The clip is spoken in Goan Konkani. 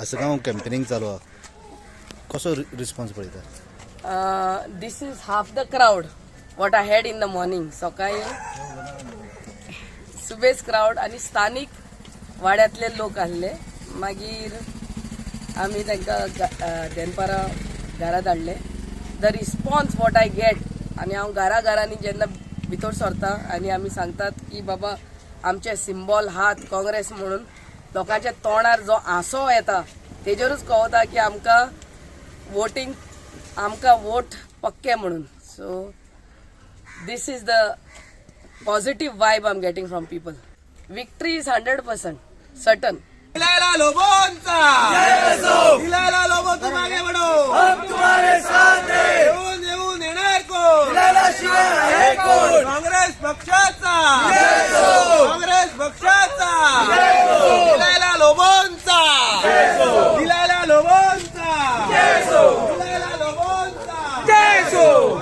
आसगांव कॅम्पेनिंग चालू आहा, कसो रिस्पॉन्स पळयता? This is half the crowd what I had in the morning. सकाळी सुबेज क्रावड आनी स्थानीक वाड्यांतले लोक आहले. मागीर आमी तांकां दनपारां घरा धाडले. The response what I get, आनी हांव घरा घरांनी जेन्ना भितर सरता आनी आमी सांगतात की बाबा, आमचे सिंबॉल हात काँग्रेस म्हणून, लोकांच्या तोंडार जो हांसो येता तेजेरूच कळता की आमकां वोटींग, आमकां वोट पक्के म्हणून. So this is the positive vibe I am getting from people. Victory is 100% certain. Delilah लोबोंचा, डिलायला लोबो, तुम आगे बढ़ो, हम तुम्हारे साथ हैं. येऊन येऊन येणार कोण? काँग्रेस पक्षाचा, काँग्रेस पक्षाचा. डिलायला लोबोंचा, डिलायला लोबोंचा, डिलायला लोबोंचा.